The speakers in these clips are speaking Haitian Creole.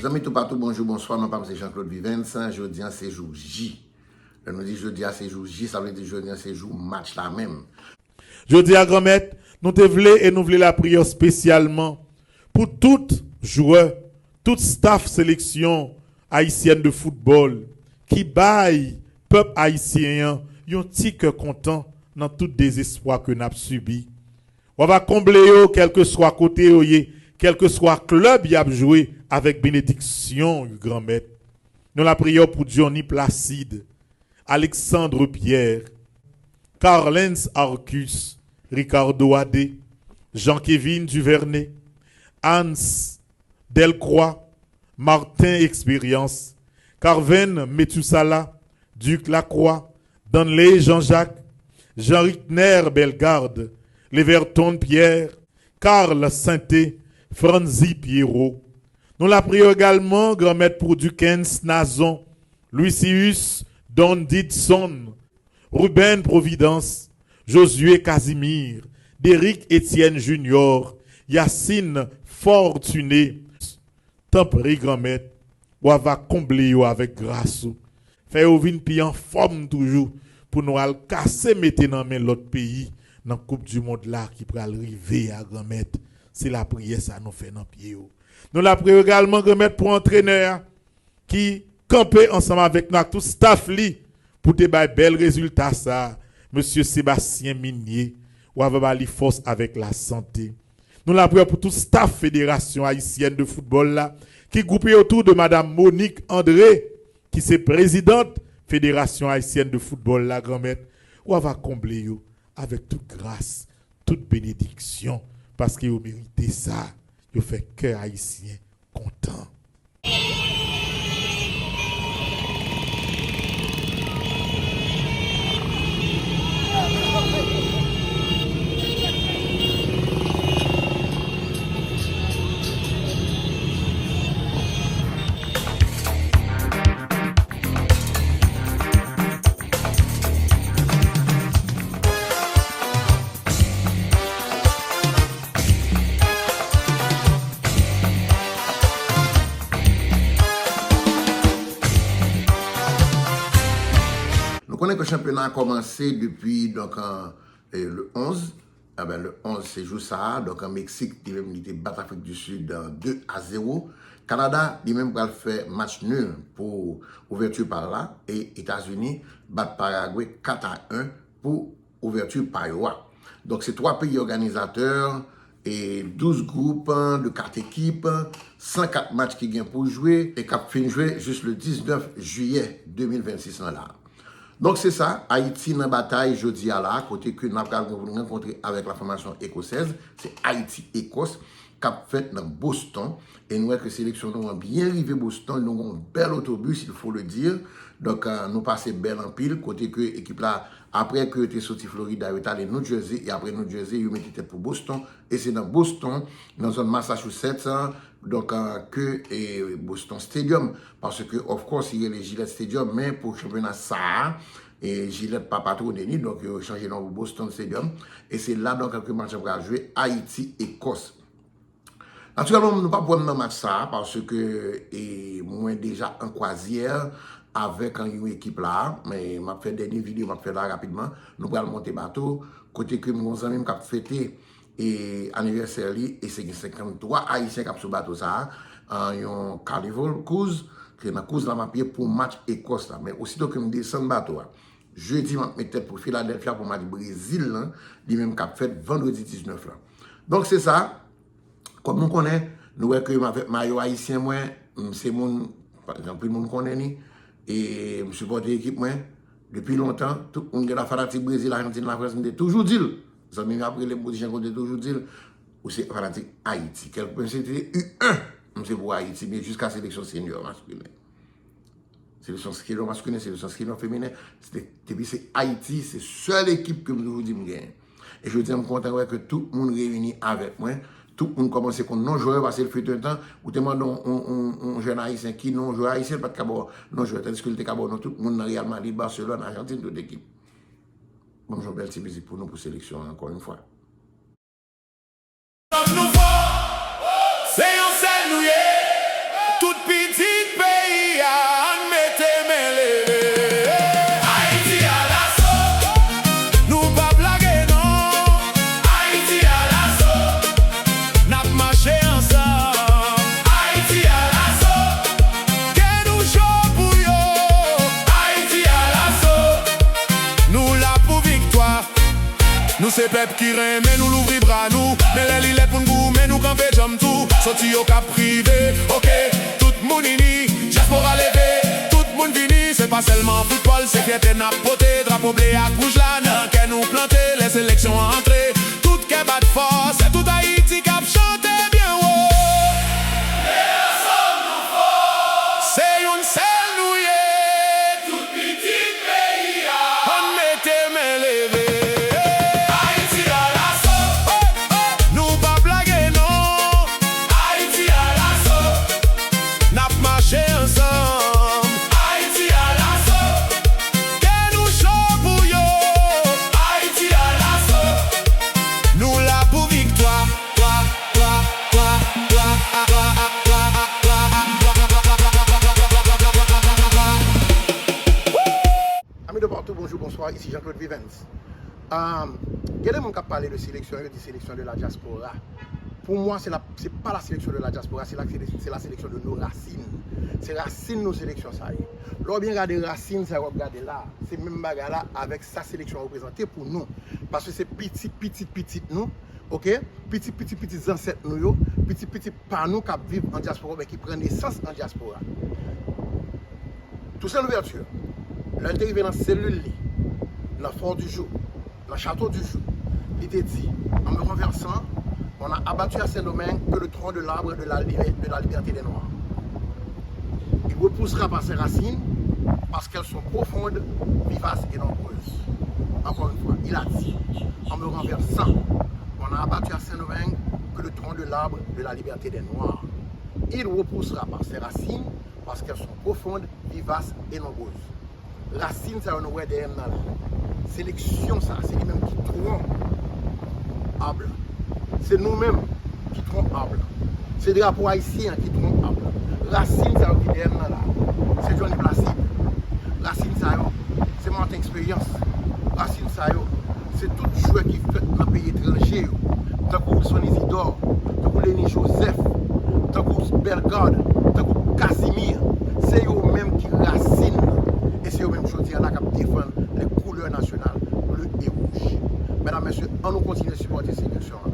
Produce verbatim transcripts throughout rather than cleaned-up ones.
Zanmi toupatou, bonjou, bonswa. Non pa m se Jean Claude Vivens. Jodi a se jou J. Lè nou di jodi a se jou J, sa vle di jodi a se jou match la menm. Jodi a, Granmèt, nou te vle e nou vle lapriyè espesyalman pou tout jwè, tout staff seleksyon ayisyèn de foutbòl ki bay pèp ayisyen an yon ti kè kontan nan tout dezespwa ke n ap sibi. W a va konble yo, kèlkeswa kote yo ye, kèlkeswa klèb y ap jwe, avèk benediksyon w, Granmèt. Nou lapriyè w pou Johnny Placide, Alexandre Pierre, Carlens Arcus, Ricardo Adé, Jean Kevin Duvernay, Hans Delcroix, Martin Expérience, Carven Metusala, Duc Lacroix, Danley Jean-Jacques, Jean Rickner Bellegarde, Leverton Pierre, Carl Sainté, Franzy Pierrot. Nou lapriyè egalman, Granmèt, pou Duckens Nazon, Lucius Don Didson, Ruben Providence, Josué Casimir, Derrick Etienne Junior, Yacine Fortuné. Tanpri, Granmèt, w a va konble yo avèk gras ou. Fè yo vin pi anfòm toujou pou nou al kase mete nan men lòt peyi nan Koup di Mond la ki pral rive a, Granmèt. Se lapriyè sa nou fè nan pye yo. Nou lapriyè egalman, Granmèt, pou antrenè a ki kanpe ansanm avèk nou ak tout staff li pou te bay bèl rezilta sa, mesye Sébastien Migné, w a va ba li fòs avèk lasante. Nou lapriyè pou tout staff Fédération Haïtienne de Football la, ki gwoupe otou de madam Monique André, ki se prezidant Fédération Haïtienne de Football la, Granmèt, w a va konble yo avèk tout gras, tout benediksyon, paske yo merite sa, yo fè kè ayisyen kontan. Nou konnen ke chanpyona a kòmanse depi, donk, an, e, le onz. Eben, le onz, se jou sa a. Donk, an Meksik, li menm, li te bat Afrik di Sid, an, de a zewo. Kanada, li menm, pral fè match nul pou ouvèti pa l la. E Etazini bat Paragwe kat a en pou ouvèti pa yo a. Donk, se twa peyi òganizatè, e douz gwoup de kat ekip, san kat match ki gen pou jwe e k ap fin jwe jis le diznèf jiyè de mil vennsis lan la. Donk, se sa, Ayiti nan batay jodi a la, kote ke n ap pral rankontre avèk la fòmasyon ekosèz, se Ayiti Ekòs, k ap fèt nan Boston. E nou wè ke seleksyon nou an byen rive Boston, nou gen yon bèl otobis, il faut le dire. Donk, e, nou pase bèl anpil, kote ke ekip la, apre ke yo te soti Florida, yo t ale New Jersey, e apre New Jersey, yo mete tèt pou Boston, e se nan Boston, nan zòn Massachusetts, an, donk, e, ke, e, Boston Stadium, paske, of course, li rele Gillette Stadium, men pou chanpyona sa a, e Gillette pa patwone li, donk yo chanje non pou Boston Stadium, e se la, donk, ke match lan pral jwe, Ayiti Ekòs. Natirèlman, nou p ap wè m nan match sa a, paske, e, mwen deja an kwazyè avèk, e, yon ekip la, men m ap fè dènye videyo m ap fè la rapidman. Nou pral monte bato, kote ke m gon zanmi m k ap fete, e, anivèsè li, e se gen senkanntwa Ayisyen k ap sou bato sa a, e, yon Carnival Cruise, ke nan cruise la m ap ye pou match Ekòs la. Men osito ke m desann bato a, jedi m ap met tèt pou Philadelphia pou match Brezil lan, li menm k ap fèt vandredi diznèf lan. Donk se sa, Kòm nou konnen, nou wè ke m avèk mayo ayisyen mwen, m se moun, anpil moun konnen li, e m sipòte ekip mwen depi lontan. Tout moun gen la fanatik Brezil, Ajantin, Lafrans, m te toujou di l. Zanmi m ap rele m pou di jan kote toujou di l, ou se fanatik Ayiti. Kèlke mwen se te U en, m se pou Ayiti, men jiska seleksyon senyò maskilen. Seleksyon senyò maskilen, seleksyon senyò feminen, se te, depi se Ayiti, se sèl ekip ke m toujou di m genyen. E jodi a, m kontan wè ke tout moun reyini avèk mwen. Tout moun kòmanse konn non jwè yo, paske l fut un tan, ou te mande yon, yon, yon, yon jèn ayisyen ki non jwè ayisyen, l pa t ka ba w non jwè, tandiske l te ka ba w non tout moun nan Real Madrid, Barcelone, Argentine, tout ekip. Ban m jwe yon bèl ti mizik pou nou, pou seleksyon an, ankò yon fwa. Tout pitit peyi a, ann mete men leve. Ayiti alaso, nou p ap lage non. Ayiti alaso, n ap mache ansanm. Ayiti alaso, ke nou cho pou yo. Ayiti alaso, nou la pou viktwa. Nou se pèp ki renmen nou, louvri bra nou. Men lè li lè pou n goumen, nou kanpe djanm tou. Soti Okap rive, oke, tout moun ini. Dyaspora leve, tout moun vini. Se pa sèlman foutbòl, se fyète n ap pote. Drapo ble ak wouj la nan kè nou plante. Lè seleksyon an antre, tout kè bat fò. Se tout Ayiti k ap chante byen wo. Se youn sèl nou ye. Pitit peyi a, ann mete men leve. Ayiti alaso, nou p ap lage non. Ayiti alaso, n ap mache ansanm. Ayiti alaso, ke nou cho pou yo. Ayiti alaso, nou la pou viktwa. Amis de partout, bonjour, bonsoir, ici Jean-Claude Vivens. Euh, gen de moun k ap pale de seleksyon, yo di seleksyon de la diaspora. Pou mwen, se la, se pa la seleksyon de la diaspora, se la, se la seleksyon de nos racines. Se rasin nou seleksyon sa ye. Lè w byen gade rasin sa w ap gade la, se menm bagay la avèk sa seleksyon an reprezante pou nou. Paske se pitit, pitit, pitit nou, oke? Pitit, pitit, pitit zansèt nou yo, pitit, pitit pa nou k ap viv an dyaspora oubyen ki pran nesans an dyaspora. Toussaint Louverture, lè l te rive nan selil li, nan Fort du Jour, nan Château du Jour, li te di, en me renversant, on a abattu à Saint-Domingue que le tronc de l'arbre de la, libe- de la liberté des Noirs. Il repoussera par ses racines, parce qu'elles sont profondes, vivaces et nombreuses. Encore une fois, il a dit, en me renversant, on a abattu à Saint-Domingue que le tronc de l'arbre de la liberté des Noirs. Il repoussera par ses racines, parce qu'elles sont profondes, vivaces et nombreuses. Rasin sa yo nou wè dèyè m nan la. Seleksyon sa, se li menm ki tronc arbre la. Se nou menm ki tronc arbre la. Se drapo ayisyen an ki tronc arbre la. Rasin sa yo ki dèyè m nan la, se Johnny Placide. Rasin sa yo, se Martin Expérience. Rasin sa yo, se tout jwè ki fèt nan peyi etranje yo, tankou Wilson Isidore, tankou Lenny Joseph, tankou Bellegarde, tankou Casimir. Se yo menm ki rasin nan. E se yo menm jodi a la k ap defann les couleurs nationales bleu et rouge. Medam, mesye, ann nou kontinye sipòte seleksyon an.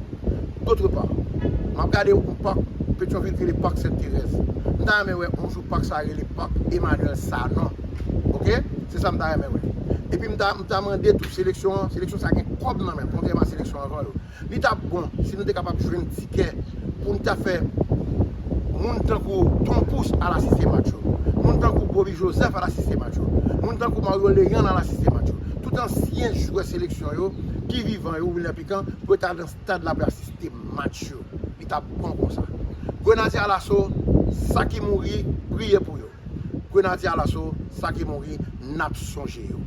D'autre part, m ap gade yon pak Petyonvil ki rele Pak Sent Terèz. M ta renmen wè yon jou pak sa rele Pak Emmanuel Sanon. Oke? Se sa m ta renmen wè. Epi m ta, m ta mande tou seleksyon an, seleksyon sa gen kòb nan men l, kontrèman a seleksyon avan yo. Li t ap bon si nou te kapab jwenn tikè pou n ta fè moun tankou Tom Pouce al asiste match yo, moun tankou Bobby Joseph al asiste match yo, moun tankou Mario Leandre al asiste match yo. Tout ansyen jwè seleksyon yo ki vivan yo, Wilner Pican, pou yo ta nan stad la pou yo asiste match yo. Li t ap bon konsa. Grenadye Alaso, sa ki mouri, priye pou yo. Grenadye Alaso, sa ki mouri, n ap sonje yo.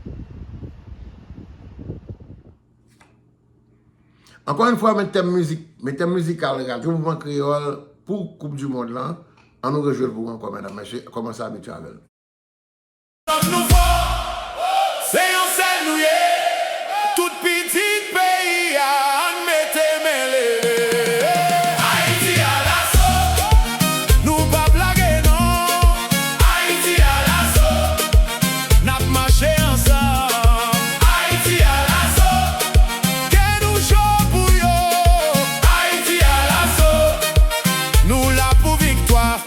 Ankò yon fwa, men tèm mizik, men tèm mizikal Radyo Mouvman Kreyòl pou Koup di Mond lan. Ann nou rejwe l pou ankò, medam, mesye, kòmanse abitye avè l. Nòt nou fò, se yon sèl nou ye. Tout pitit peyi a, ann mete men leve. Ayiti alaso, nou p ap lage non. Ayiti alaso, n ap mache ansanm. Ayiti alaso, ke nou cho pou yo. Ayiti alaso, nou la pou viktwa.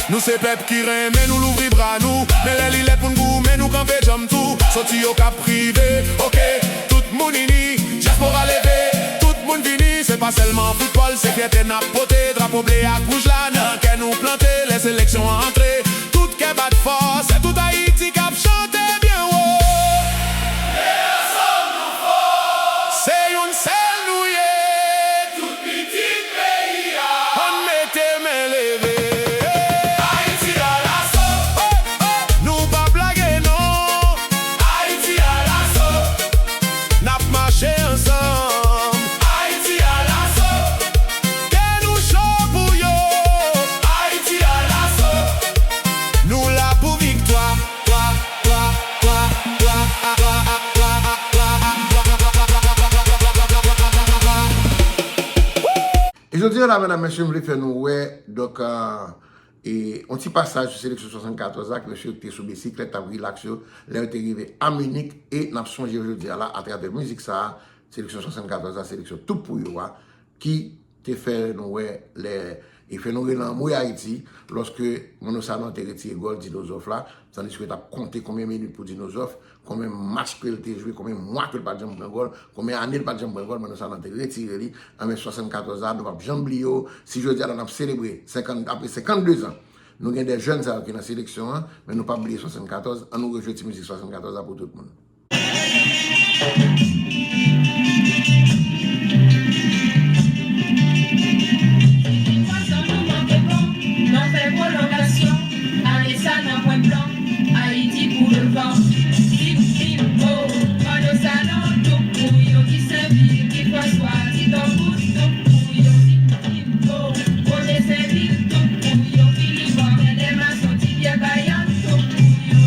Nou se pèp ki renmen nou, louvri bra nou. Men lè li lè pou n goumen, nou kanpe djanm tou. Soti Okap rive, oke, tout moun ini. Dyaspora leve, tout moun vini. Se pa sèlman foutbòl, se fyète n ap pote. Drapo ble ak wouj la nan kè nou plante. Lè seleksyon an antre, tout kè bat fò. Se tout Ayiti k ap chante byen wo. Se youn sèl nou ye. Pitit peyi a, ann mete men leve. Ayiti alaso, nou p ap lage non. Ayiti alaso, n ap mache ansanm. Ayiti alaso, ke nou cho pou yo. Jodi a la, medam, mesye, m vle fè nou wè, donk, euh, e, yon ti pasaj sou seleksyon swasannkatòz la, ke mesye yo ki te sou bisiklèt t ap rilaks yo, lè yo te rive a Minik, e n ap sonje jodi a la, atravè mizik sa a, seleksyon swasannkatòz la, seleksyon Tout Pou Yo a, ki te fè nou wè lè, e fè nou rele anmwe Ayiti, lòske Mano Sanon te retire gòl Dinozòf la, tandiske yo t ap konte konbyen minit pou Dinozòf, konbyen match ke l te jwe, konbyen mwa ke l pa t janm pran gòl, konbyen ane l pa t janm pran gòl, Mano Sanon te retire li, anben swasannkatòz la, nou p ap janm bliye w, si jodi a la n ap selebre senkant, apre senkannde zan, nou gen de jèn sa yo ki nan seleksyon an, men nou p ap bliye swasannkatòz, ann nou rejwe ti mizik swasannkatòz la pou tout moun. Nan fè pwolongasyon, ale sa nan pwen blan, Ayiti pou devan. Bim, bim, bo, Mano Sanon, Tout Pou Yo, Ti Senvil, Ti Franswa, Ti Tankou, Tout Pou Yo, bim, bim, bo, Roger Senvil, Tout Pou Yo, Philippe Martin, Dèmason, Ti Pyè Kayann, Tout Pou Yo.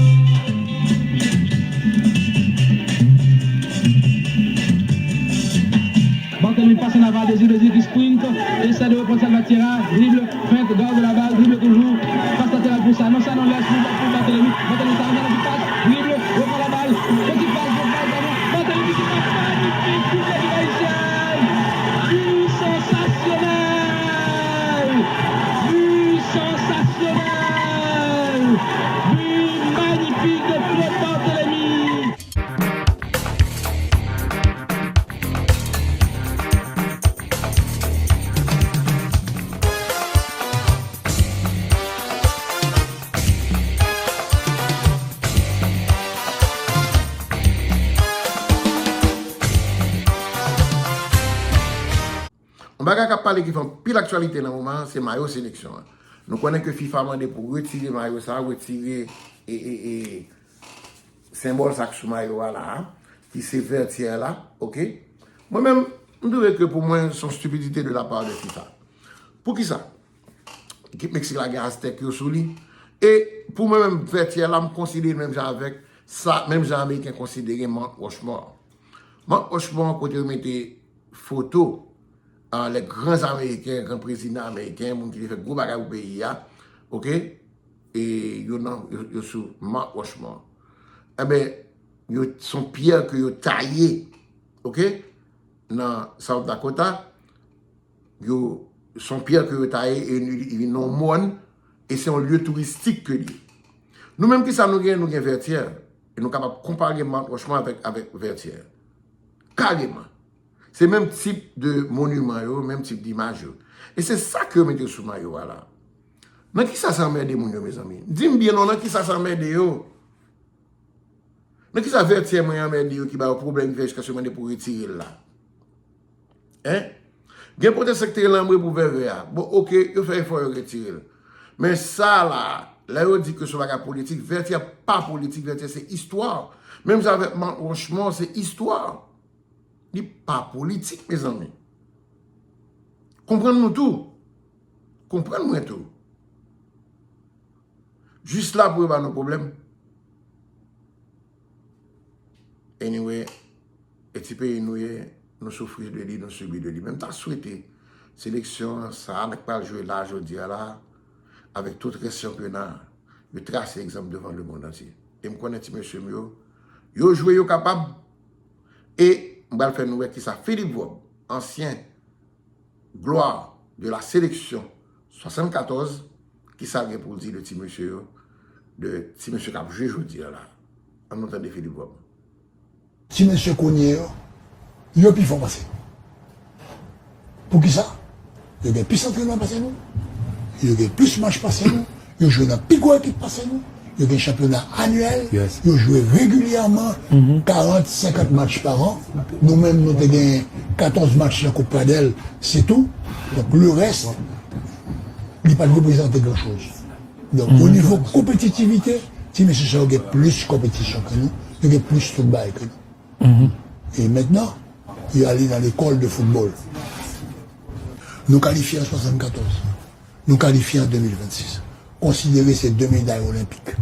Barthélemy pase nan Val Désir, Désir ki sprint, essaie de reprendre Salvatierra, dribble, feinte, garde la balle, dribble toujours, passe latérale pour Sanon, Sanon laisse pour, pour Barthélemy, Barthélemy, Sanon, Sanon qui passe, dribble, reprend la balle, petit passe, bon passe, Sanon, Barthélemy qui passe, magnifique, but de l'équipe haïtienne, but sensasyonèl, but sensasyonèl, but magnifique de Claude Barthélemy. Yon bagay k ap pale ki fè anpil aktyalite nan moman an, se mayo seleksyon an. Nou konnen ke fifa mande pou retire mayo sa a, retire e, e, e, senbòl sa k sou mayo a la a, ki se Vètyè la, oke? Mwen menm, m twouve ke pou mwen, se yon stipidite de la part de fifa. Poukisa? Ekip Meksik la gen Aztèk yo sou li. E pou mwen menm, Vètyè la, m konsidere l menm jan avèk sa, menm jan Ameriken konsidere Mount Rushmore. Mount Rushmore, kote yo mete foto, ah, les grands Américains, gran prezidan ameriken, moun ki te fè gwo bagay pou peyi a, oke? E yo nan, yo, yo sou Mount Rushmore. Enben, yo, se yon pyè ke yo taye, oke? Nan South Dakota, yo, se yon pyè ke yo taye e li, li vin yon mòn, e se yon lye touristik ke li ye. Nou menm, kisa nou gen? Nou gen Vètyè. E nou kapab konpare Mount Rushmore avèk, avèk Vètyè. Kareman. Se menm tip de moniman yo, menm tip dimaj yo. E se sa ke yo mete sou mayo a la. Nan kisa sa anmède moun yo, mezanmi? Di m byen non, nan kisa sa anmède yo? Nan kisa Vètyè mwen anmède yo ki ba yo pwoblèm ki fè jiskaske yo mande pou retire l la? Hein? Gen pwotestan ki te rele anmwe pou Vèvè a. Bon, oke, yo fè efò, yo retire l. Men sa la, lè yo di ke se yon bagay politik, Vètyè pa politik, Vètyè se istwa. Menm jan avèk Mount Rushmore, se istwa. Li pa politik, mezanmi. Konprann nou tou. Konprann mwen tou. Jis la pou yo ba nou pwoblèm. Anyway, e ti peyi nou ye, nou soufri de li, nou sibi de li. Men m ta swete seleksyon sa a k pral jwe la jodi a la, avèk tout rès chanpyona, yo trase egzanp devan lemonn antye. E m konnen ti mesye m yo, yo jwe, yo kapab. E m pral fè nou wè kisa Philippe Vob, ansyen glwa de la seleksyon swasannkatòz, kisa l gen pou l di de ti mesye yo, de ti mesye k ap jwe jodi a la? Ann nou tande Philippe Vob. Ti mesye kounye yo, yo pi fò pase nou. Poukisa? Yo gen plis antrènman pase nou. Yo gen plis match pase nou. Yo jwe nan pi gwo ekip pase nou. Yo gen chanpyona anyèl. Yes. Yo jwe regilyèman, mhm, karant, senkant match pa an. Nou menm, nou te gen katòz match nan Koup Pradèl, se tou. Donk, lerès, li pa t reprezante gran choz. Donk, o nivo konpetitivite, ti mesye sa yo gen plis konpetisyon ke nou. Yo gen plis tout bagay ke nou. Mhm. E mentnan, yo ale nan lekòl de foutbòl. Nou kalifye an swasannkatòz. Nou kalifye an de mil vennsis. Konsidere se de meday olenpik.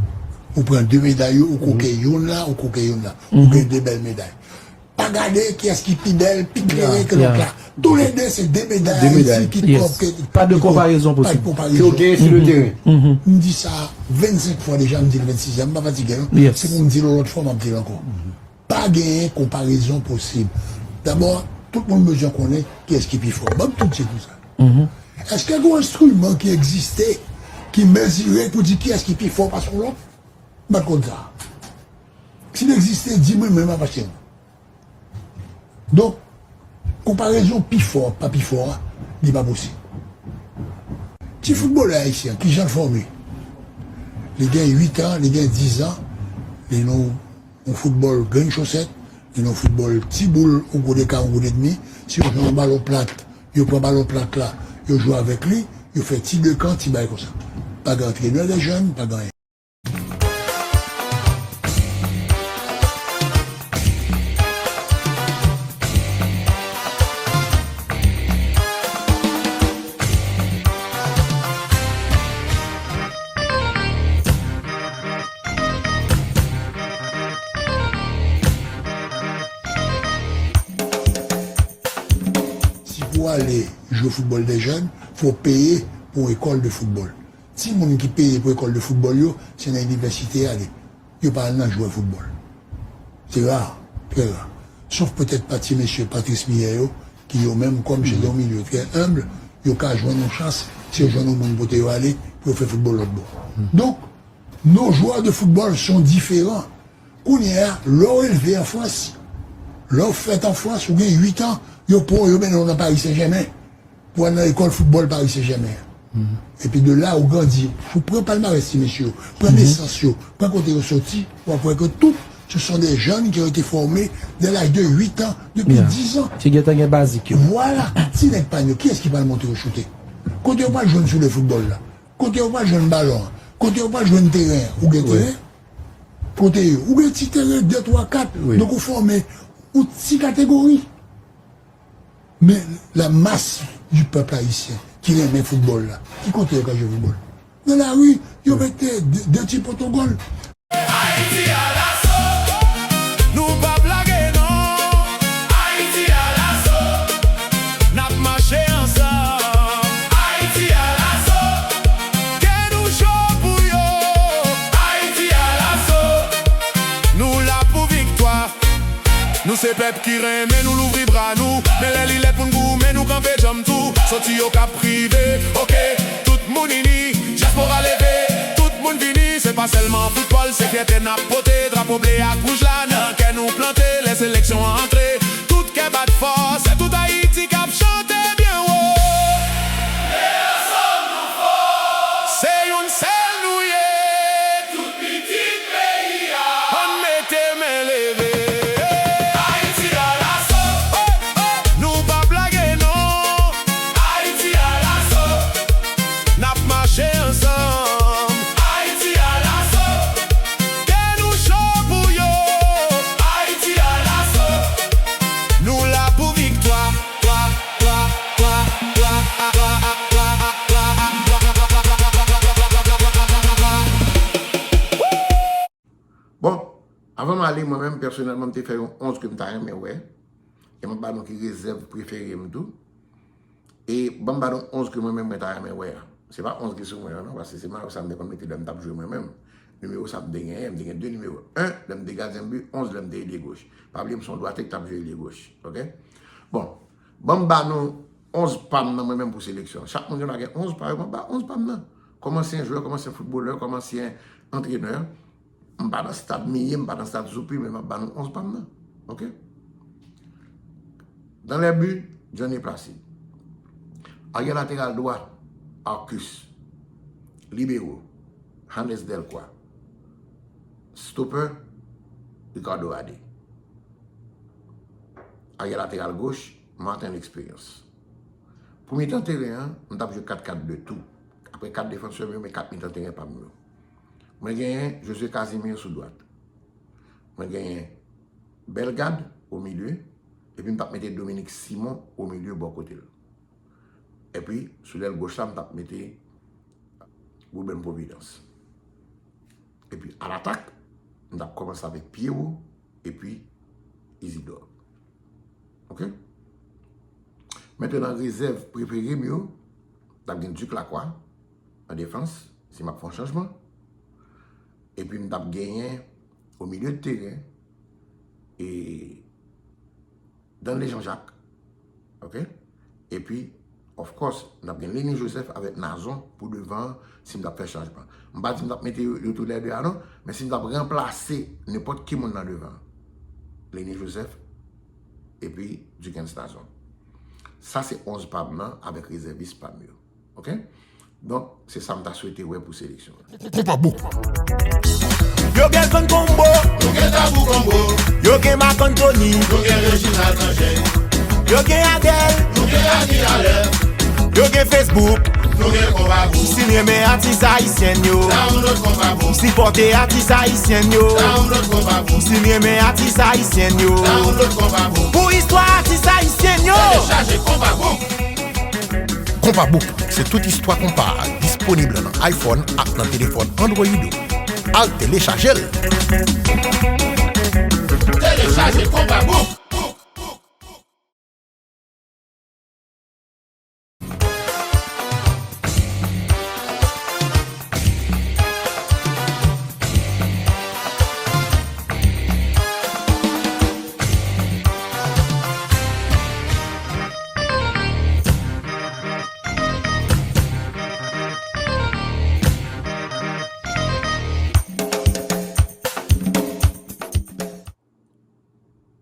Ou pran de meday yo, ou koke youn la, ou koke youn la. Ou gen de bèl meday. Pa Gade kiyès ki pi bèl, pi klere ke lòt la. Toulede se de medalye ki kòb ke. Pa de konparezon posib. Pa de konparezon. Ke w genyen sou le teren. M di sa vennsenk fwa deja, m di l vennsizyèm, m pa fatige non. Se pou m di l yon lòt fwa, m ap di l ankò. Pa genyen konparezon posib. Dabò, tout moun bezwen konnen kiyès ki pi fò. Ban m tout di nou sa. Èske gen yon enstriman ki egziste ki mezire pou di kiyès ki pi fò pase yon lòt? M pa t konn sa. Si l egziste, di mwen, mwen m ap achte l. Donk, konparezon pi fò ak pa pi fò a, li pa posib. Ti foutbolè ayisyen, kijan l fòme? Li gen uit an, li gen diz an, li nan yon foutbòl grenn chosèt, li nan yon foutbòl ti boul, yon goud eka, yon goud edmi. Si yo jwenn yon balon plat, yo pran balon plat la, yo jwe avèk li, yo fè ti de kan, ti bagay konsa. Pa gen antrenè de jèn, pa gen anyen. Si pou w ale jwe foutbòl de jèn, fò w peye pou yon ekòl de foutbòl. Timoun ki peye pou ekòl de foutbòl yo, se nan inivèsite y ale. Yo pa al nan jwè foutbòl. Se ra, trè ra. Sof petèt pa ti mesye Patrice Mier yo, ki yo menm, kòm se yon milye trè enb, yo ka jwenn yon chans, si yo jwenn yon moun pote yo ale, pou yo fè foutbòl lòt bò. Donk, nos joueurs de football sont différents. Kounye a, lè w elve an Frans, lè w fèt an Frans, ou gen uit an, yo pran w, yo mennen w nan Paris Saint-Germain. Pou al nan lekòl foutbòl Paris Saint-Germain an. Epi de la, ou grandi. Ou pran palmarès ti mesye yo, pran nesans yo, pran kote yo soti, w ap wè ke tout, ce sont des jeunes qui ont été formés dès l'âge de huit ans, depuis dix ans. Ti gentan gen bazik yo. Vwala, ti nèg pa n yo, kiyès ki pral montre yo choute? Kote yo pral jwenn sou le foutbòl la? Kote yo pral jwenn balon an? Kote yo pral jwenn teren an? Ou gen teren? Kote yo? Ou gen ti teren, de, twa, kat. Donk ou fòme yon ti kategori. Men la masse du peuple haïtien ki renmen foutbòl la, ki kote yo ka jwe foutbòl? Nan lari, yo mete de, de ti poto gòl. Ayiti alaso, nou p ap lage non. Ayiti alaso, n ap mache ansanm. Ayiti alaso, ke nou cho pou yo. Ayiti alaso, nou la pou viktwa. Nou se pèp ki renmen nou louvri bra nou. Men lè li lè pou n goumen, nou kanpe djanm tou. Soti yo k ap prive, oke. Tout moun ini, dyaspora leve. Tout moun vini, se pa sèlman foutbòl, se fyète n ap pote. Drapo ble ak wouj la nan kè nou plante. Lè seleksyon an antre, tout kè bat fò. Se tout Ayiti k ap chante byen wo. Lè ansanm nou fò. Se youn sèl nou ye. Tout pitit peyi a. Ann mete men leve. Ayiti alaso. Oh, oh. Nou p ap lage non. Ayiti alaso. N ap mache ansanm. Ayiti alaso. Ke nou cho pou yo. Ayiti alaso. Nou la pou viktwa. Bon, avan m ale, mwen menm, pèsonèlman, m te fè yon onz ke m ta renmen wè. E m ap ba nou ki rezèv prefere m tou. E ban m ba nou onz ke mwen menm, mwen ta renmen wè a. Se pa onz ki sou mwen an, non, paske se mayo sa m te konn mete lè m t ap jwe mwen menm. Nimewo sa m te genyen, m te gen de nimewo. En, lè m te gadyen bi, onz, lè m te elye goch. Pa bliye, m se yon dwatè k t ap jwe elye goch. Oke? Bon, ban m ba nou onz pa m nan mwen menm pou seleksyon. Chak moun gen dwa gen onz pa yo, mwen ba onz pa m nan. Kòm ansyen jwè, kòm ansyen foutbolè, kòm ansyen antrenè, m pa nan stad Miye, m pa nan stad Zoupir, men m ap ba nou onz pa m nan. Oke? Dans les buts, Johnny Placide. Aryè lateral dwat, Arcus. Libero, Hannes Delcroix. Stopè, Ricardo Rade. Aryè lateral goch, Martin Experience. Pou mitan teren an, m t ap jwe kat kat de tou. Apre kat defansè m yo, men kat mitan teren pa m yo. Mwen genyen Josué Casimir sou dwat. Mwen genyen Bellegarde o milye, epi m t ap mete Dominique Simon o milye bò kote l. Epi, sou lèl goch la, m t ap mete Ruben Providence. Epi, alatak, m t ap kòmanse avèk Pierrot, epi Isidore. Ok? Mentnan, rezèv prefere m yo, t ap gen Duc Lacroix an defans, si m ap fè yon chanjman. Epi m t ap genyen o milye de teren, e Danley Jean-Jacques, ok? Epi, of course, n ap gen Lenny Joseph avèk Nazon pou devan an, si m t ap fè chanjman. M pa di m t ap mete yo, yo toulède a non, men si m t ap ranplase nenpòt ki moun nan devan an, Lenny Joseph epi Duckens Nazon. Sa se onz pa m nan avèk rezèvis pa m yo. Ok? Donk, se sa m ta swete wè pou seleksyon an. Konpa bouk. Yo gen Zone Combo. Nou gen Tabou Combo. Yo gen Marc Anthony. Nou gen Reginald Angel. Yo gen Adèle. Nou gen Annie Allen. Yo gen Facebook. Nou gen Konpa Bouk. Si n renmen atis ayisyen yo. Download Konpa Bouk. Sipòte atis ayisyen yo. Download Konpa Bouk. Si n renmen atis ayisyen yo. Download Konpa Bouk. Pou istwa atis ayisyen yo. Telechaje Konpa Bouk. Konpa Book, se tout istwa konpa a disponib nan iPhone ak nan telefòn Android ou. Al telechaje l! Telechaje Konpa Book!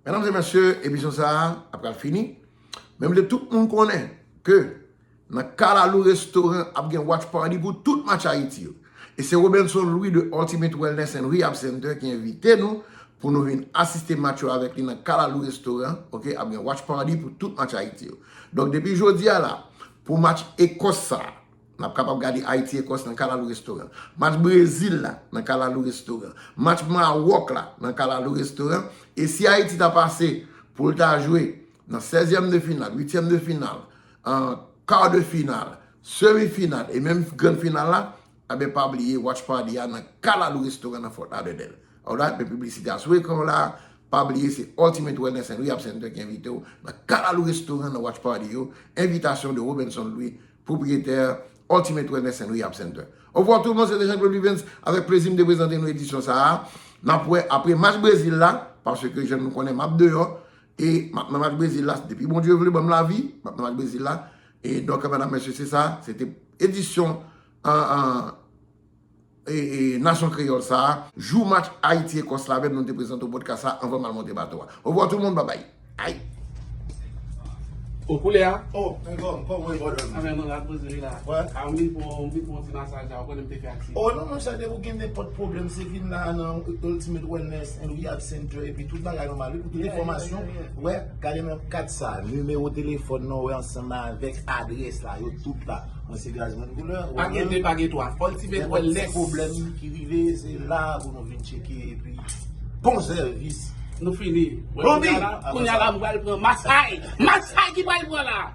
Medam e mesye, emisyon sa a ap pral fini. Men m vle tout moun konnen ke nan Kalalou Restoran ap gen watch party pou tout match Ayiti yo. E se Robenson Louis de Ultimate Wellness and Rehab Center ki envite nou pou nou vin asiste match yo avèk li nan Kalalou Restoran, ok, ap gen watch party pou tout match Ayiti yo. Donk, depi jodi a la, pou match Ekòs sa a, n ap kapab gade Ayiti Ekòs nan Kalalou Restoran. Match Brezil la, nan Kalalou Restoran. Match Mawòk la, nan Kalalou Restoran. E si Ayiti ta pase pou l ta jwe nan sèzyèm de final, uityèm de final, an kar de final, semi final e menm grann final la, enben pa bliye watch party a nan Kalalou Restoran nan Fort Lauderdale. Alright, men piblisite a sou ekran w la, pa bliye se Ultimate Wellness and Rehab Center ki envite w nan Kalalou Restoran nan watch party yo. Envitasyon de Robenson Louis, pwopriyetè Ultimate Wellness and Rehab Center. Au revoir tout le monde, se te Jean-Claude Vivens. Avèk plezi m te prezante nou edisyon sa a. N ap wè apre match Brezil la, paske jan nou konnen m ap deyò, e m ap nan match Brezil la, depi Bondye vle ban m lavi, m ap nan match Brezil la. E donk, medam, mesye, se sa, se te edisyon an, an, e, e, Nasyon Kreyòl sa a, jou match Ayiti Ekòs la menm, nou te prezante w podcast sa a anvan m al monte bato a. Au revoir tout le monde, bye bye. Ay! O, koulè a? O, men kòm, kòman e, brother? A, men, non, la, poze li la. Wè. A, m vin pran, m vin pran ti masaj la, ou konnen m te fè aksidan. O, non, monchè, depi w gen nenpòt pwoblèm, se vin la nan Ultimate Wellness and Rehab Center, epi tout bagay nòmal, wi, pou tout enfòmasyon. Yeah, yeah, yeah. Wè, gade nan kat sa, nimewo telefòn nan, wè, ansanm avèk adrès la, yo tout la. Mwen se Gazman Koulè. Pa gen de, pa gen twa. Ultimate Wellness. Nenpòt ti pwoblèm ki rive, se la pou nou vin tcheke, epi bon sèvis. Nou fini. Bon, kounye a la, kounye a la, m pral pran masay. Masay ki pral pran la.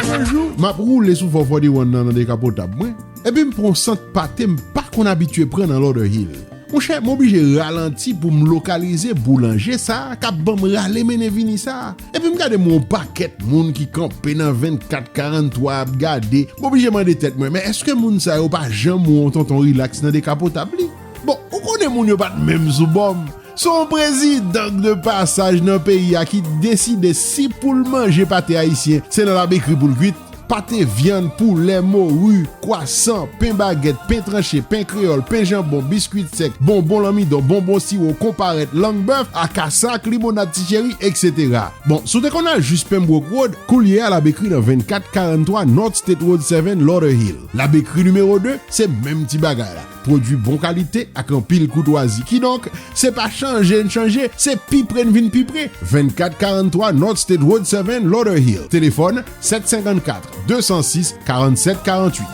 Yon jou, m ap woule sou four forty-one nan, nan dekapotab mwen, epi m pran yon sant pate m pa konn abitye pran nan Lauderhill. Monchè, m oblije ralanti pou m lokalize boulanje sa a k ap ban m rale mennen vini sa a. Epi m gade m wè yon pakèt moun ki kanpe nan vennkat karanntwa ap gade. M oblije mande tèt mwen, men èske moun sa yo pa janm wè yon tonton rilaks nan dekapotab li? Bon, ou konnen moun yo pa t menm sou bò m. Se yon prezidan k de pasaj nan peyi a ki deside si pou l manje pate ayisyen, se nan Labekri pou l kwit. Pate vyann, poulè, mori, kwasan, pen bagèt, pen tranche, pen kreyòl, pen janbon, biskwit sèk, bonbon lanmidon, bonbon siwo, konparèt, lang bèf, akasa ak limonad ti cheri, etsetera. Bon, si w te konn al jis Pembroke Road, koulye a Labekri nan vennkat karanntwa North State Road seven, Lauderhill. Labekri nimewo de, se menm ti bagay la. Pwodui bon kalite ak anpil koutwazi. Kidonk, se pa chanje n chanje, se pi pre n vin pi pre. Vennkat karanntwa North State Road seven, Lauderhill. Telefòn, sèt senkannkat, de san sis, karannsèt karanntuit.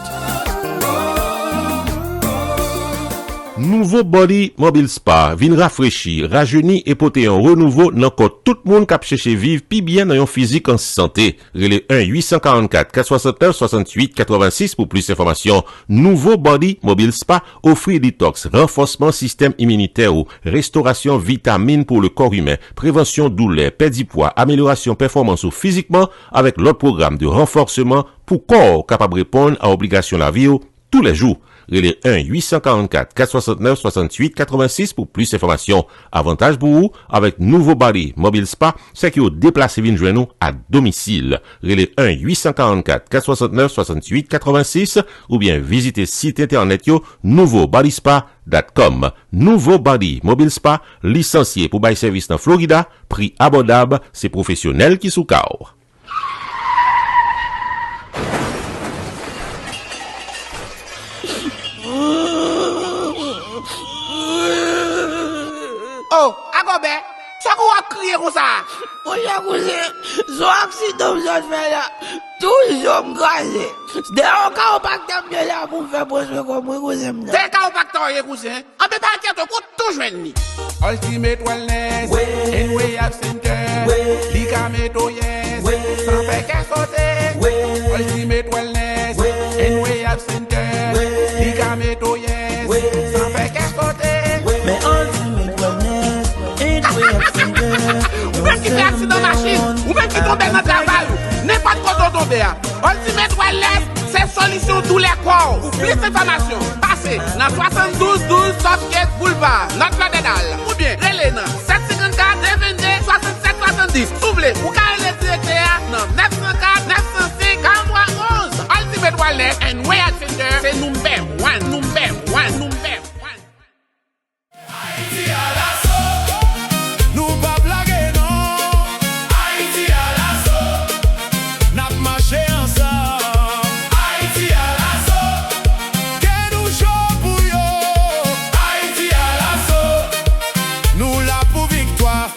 Nouvo Body Mobile Spa vin rafrechi, rajeni e pote yon renouvo nan kò tout moun k ap chèche viv pi byen nan yon fizik an sante. Rele un huit cent quarante-quatre, quatre soixante-neuf, soixante-huit, quatre-vingt-six pou plis enfòmasyon. Nouvo Body Mobile Spa ofri detox, ranfòsman sistèm iminitè ou, restorasyon vitamin pou le corps humain, prevansyon doulè, pèdi pwa, amelyorasyon pèfòmans ou fizikman, avèk lòt pwogram de ranfòsman pou kò w kapab reponn a obligasyon lavi w toulèjou. Rele un huit cent quarante-quatre, quatre soixante-neuf, soixante-huit, quatre-vingt-six pou plis enfòmasyon. Avantaj pou ou, avèk Nouvo Body Mobile Spa, se ke yo deplase vin jwenn ou a domisil. Rele un huit cent quarante-quatre, quatre soixante-neuf, soixante-huit, quatre-vingt-six oubyen vizite sit entènèt yo nouvo body spa dot com. Nouvo Body Mobile Spa, lisansye pou bay sèvis nan Florida, pri abòdab, se pwofesyonèl ki sou ka w. Oh, Agobè, sa kou w ap kriye konsa a? Monchè kouzen, se yon aksidan m sot fè la. Toujou m kraze. Se de yon kawopaktè m te la pou m fè pran swen kò m wi kouzen m nan. Se kawopaktè w ye kouzen? Anben pa enkyete w, ou tou jwenn li. Ultimate Wellness and Rehab Center. Li ka mete w yès san fè kè sote. Ultimate Wellness and Rehab Center. Li ka mete w yès san fè kè sote. Men Ultimate Wellness and Rehab Center. Ou menm ki fè aksidan machin, ou menm ki tonbe nan travay ou, nenpòt kote w tonbe a. Ultimate Wellness se solisyon doulè kò w. Pou plis enfòmasyon, pase nan swasanndouz douz Southgate Boulevard, North Lauderdale, oubyen rele nan sèt senkannkat, de vennde, swasannsèt, swasanndis. Si w vle, ou ka rele direktè a nan nèf san kat, nèf san senk, karantwa onz. Ultimate Wellness and Rehab Center, se number one, number one, number one. Ayiti alaso, nou p ap lage non. Ayiti alaso, n ap mache ansanm. Ayiti alaso, ke nou cho pou yo. Ayiti alaso, nou la pou viktwa.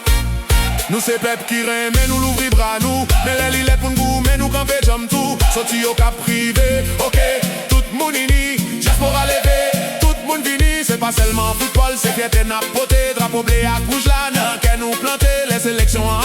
Nou se pèp ki renmen nou louvri bra nou. Men lè li lè pou n goumen nou kanpe djanm tou. Soti yo k ap rive, oke. Tout moun ini, dyaspora leve. Tout moun vini, se pa sèlman foutbòl, se fyète n ap pote. Drapo ble ak wouj la nan kè nou plante. Lè seleksyon an